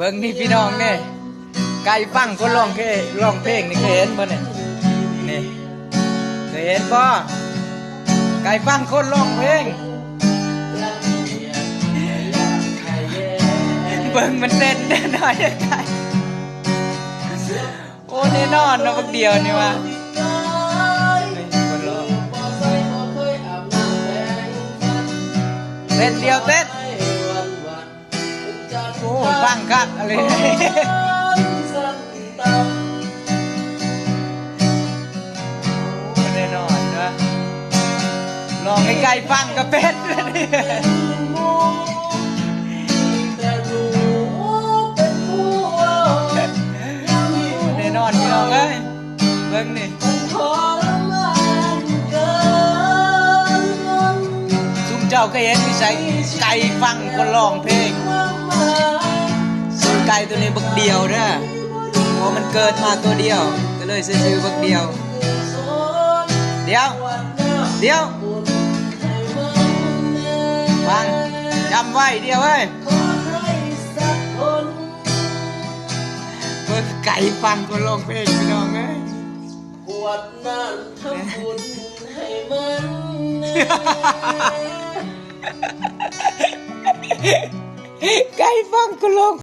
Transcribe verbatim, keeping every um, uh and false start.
เบิ่งนี่พี่น้องนี่ ไก่ฟังคนร้องเพลง ร้องเพลงนี่เคยเห็นบ่เนี่ย นี่ เคยเห็นบ่ ไก่ฟังคนร้องเพลง เบิ่งมันเต้นแน่นอนไก่ โอ้ แน่นอนเนาะ บักเดียวนี่ว่า เต้นเดียวเต้น โอ้ ฟังคักอะไร แน่นอนนะ ร้องให้ไก่ฟังก็เป็น แน่นอนพี่น้องเอ้ย เบิ่งนี่ ซุมเจ้าเคยเห็นนิสัยไก่ฟังคนร้องเพลง ส่วนไก่ตัวนี้บักเดียวเด้อ เพราะมันเกิดมาตัวเดียว ก็เลยใช้ชื่อบักเดียว เดี๋ยว เดี๋ยว ฟัง จำไว้เดียวเอ้ย เบิ่งไก่ฟังคนร้องเพลงพี่น้องเอ้ย กวดน้ำทำบุญให้มันแน่ ไก่ฟังคนร้อง